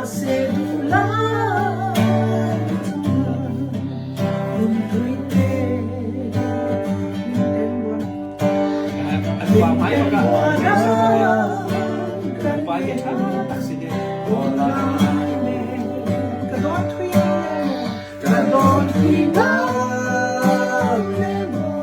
Mahse duhlai chunga lungtui te min den buan min den buan a kan tunlai nen ka dawn thui emaw ka dawn thui ngam emaw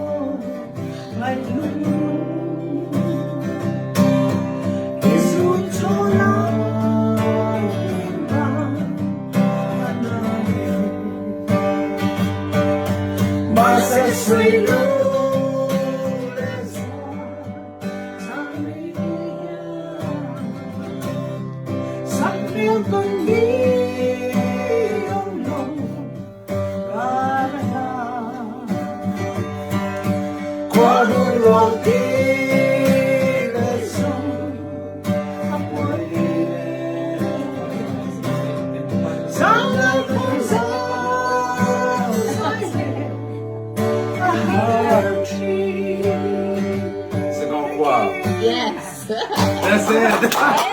Yes. That's it.